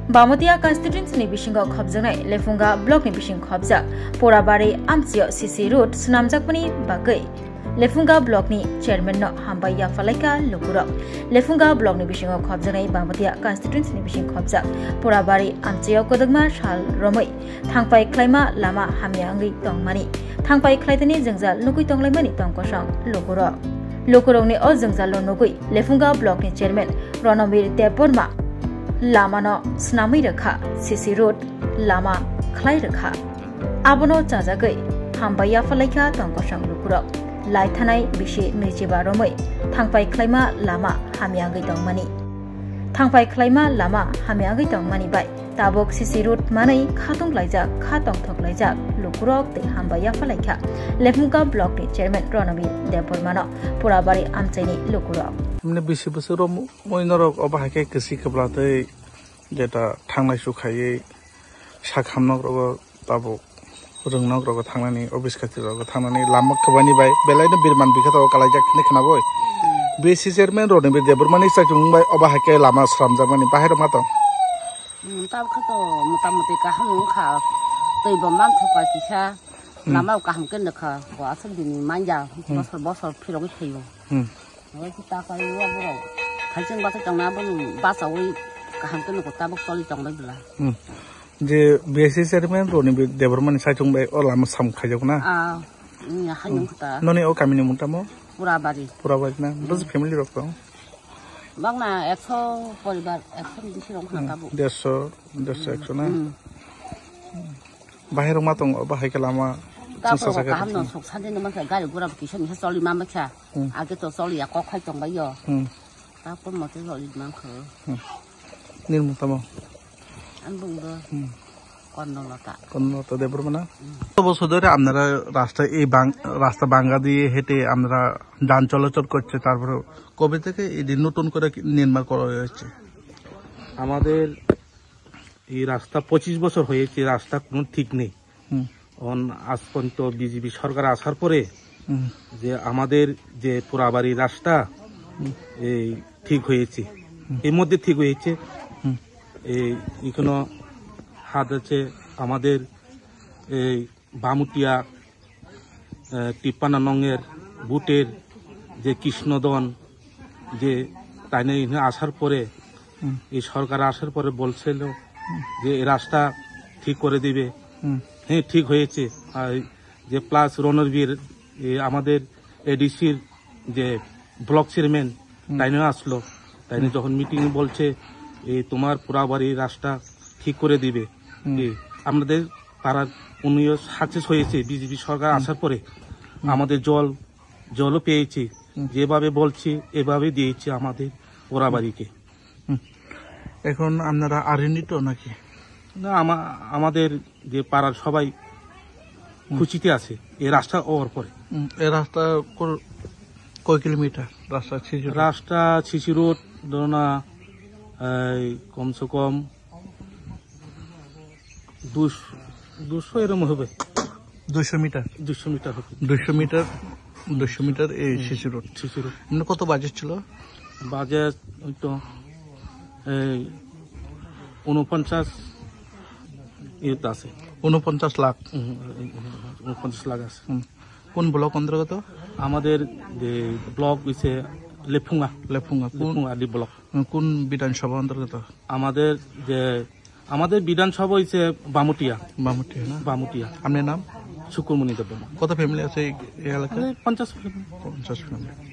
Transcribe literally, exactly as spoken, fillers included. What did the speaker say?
Bamatia constituency ni bisingo khopjaknai Lephunga block ni bising khopjak Porabari amchio C C road swnamjakmani bagwi Lephunga block ni chairman no hambai yaphalaikha lukurok. Lephunga block ni bisingo khopjaknai Bamatia constituency ni bising khopjak Porabari amchio kwdwkma sal romwi thangpai khlaima lama hamya wngwi tongmani, thangpai khlaitani jwngjal nugwi tonglaimani tongkosong lukurok. Lukurokni o jwngjalno nugwi Lephunga block ni chairman Ronobir Debbarma lamano swnamwi rwkha, C C road lama khlai rwkha. Abono chajagwi hambai yaphalaikha tongkosong lukurok. Lai thanai bisi nwichiba romwi thangpai khlaima lama hamya wngwi tongmani. Thangpai khlaima lama hamya wngwi tongmani bai tabuk C C road manwi khatung laijak, kha tongthok laijak lukurok tei hambai yaphalaikha Lephunga block ni chairman Ronobir Debbarmano Porabari amchaini lukurok. Mane bisi bwswk romwi norok obo hai khe kwswi kwbla tei jeta thangnai su khaiwi sak hamnok rogo tabuk rwngnok rogo thangnani, office kati rogo thangnani lama kwbani bai belai no birman bikha tabuk kalaijak hinwi khwnaboi. B C chairman Ronobir Debbarmani sachung bai obo hai khe lama sramjakmani bahai rok ma tong. Hmm, tabuk khe to mota moti kaham wngkha, twi bo manthoka kisa, hmm, lama kaham khe nokha, bo aswk bini manja, hmm, bosor bosor phirogwi thaio. Hmm. Hwnkhe ta kaiwi o borok khaising bachai tongnai, aboni bachaui kaham khe nugo tabuk choli tongbai bwla. Hmm. Je B S C chairman Ronobir Debbarmani saichung bai o lama sam khaijak na? Ah, hmm, haino hmm, khe ta. Noni o kamini mung tamo? Purabari. Purabari na? Hmm. Bwswk family rok tong? Bangna ekso poribar, ekso ni bisi rok khna hmm, tabuk. Dersho, dersho, hmm, ekso na? Hmm. Bahai rok ma tongo, bahai khe lama. Tabuk chwngsa kaham no khe. Sok santi no mankha, gari gura bo kisa misa choli ma mankha. Hmm. Age to choli ya kok khai tong bai yo. Hmm. Tabuk mote choli mankha. Hmm. Nini mung tamo? Ani bung do. Hmm. Konnolata. Konnolata Debbarma na? Hmm. কত বছর ধরে আপনারা রাস্তা, এই বাং-, রাস্তা ভাঙা দিয়ে হেঁটে আপনারা যান চলাচল করছে, তারপরে কবে থেকে এটি নতুন করে কি নির্মাণ করা হয়েছে? আমাদের এই রাস্তা পঁচিশ বছর হয়েছে, রাস্তা কোনো ঠিক নেই। হুম। এখন আজ পর্যন্ত বিজেপি সরকার আসার পরে হুম। যে আমাদের যে পোড়াবাড়ি রাস্তা হুম। এই ঠিক হয়েছে, হুম। এর মধ্যে ঠিক হয়েছে। হুম। এই এখনো হাত আছে আমাদের এই বামুটিয়া, আহ, তিপ্পান্ন নংয়ের বুটের যে কৃষ্ণদন, যে তাই নিয়ে এখানে আসার পরে, হুম। এই সরকার আসার পরে বলছিল হুম। যে এই রাস্তা ঠিক করে দিবে। হুম। হ্যাঁ, ঠিক হয়েছে। আর যে প্লাস রণবীর, এ, আমাদের এডিসির যে ব্লক চেয়ারম্যান, হুম। তাইনে আসলো, তাইনে হুম। যখন মিটিং বলছে, এই তোমার পুরাবাড়ির রাস্তা ঠিক করে দিবে। হুম। এই আমাদের পাড়ার উন্নয়ন সাকসেস হয়েছে বিজেপি সরকার হুম। আসার পরে। হুম। আমাদের জল, জলও পেয়েছি, হুম। যেভাবে বলছি এভাবে দিয়েছি আমাদের পুরাবাড়িকে। হুম। এখন আপনারা আনন্দিত নাকি? না, আমা-, আমাদের যে পাড়ার সবাই হুম। খুশিতে আছে এই রাস্তা হওয়ার পরে। হুম, এই রাস্তা কো-, কয় কিলোমিটার রাস্তা সিসি রোড? রাস্তা সিসি রোড ধরো না, এই কমসে কম দুশো, দুশো এরম হবে। দুশো মিটার? দুশো মিটার হবে। দুশো মিটার, দুশো মিটার এই হুম। CC road. CC road. এমনি কত বাজেট ছিল? বাজেট ওই তো এই ঊনপঞ্চাশ ইয়েতে আছে। ঊনপঞ্চাশ লাখ? হুম, এই, এই, ঊনপঞ্চাশ লাখ আছে। হুম। কোন ব্লক অন্তর্গত? আমাদের যে ব্লক হইছে লেফুঙ্গা। লেফুঙ্গা। কোন, লেফুঙ্গা ডি ব্লক। কোন বিধানসভা অন্তর্গত? আমাদের যে, আমাদের বিধানসভা হইছে বামুটিয়া। বামুটিয়া না? বামুটিয়া। আপনার নাম? শুকুরমণি দেববর্মা। কত ফ্যামিলি আছে এই, এই এলাকায়? আমাদের পঞ্চাশ ফ্যামিলি। পঞ্চাশ ফ্যামিলি।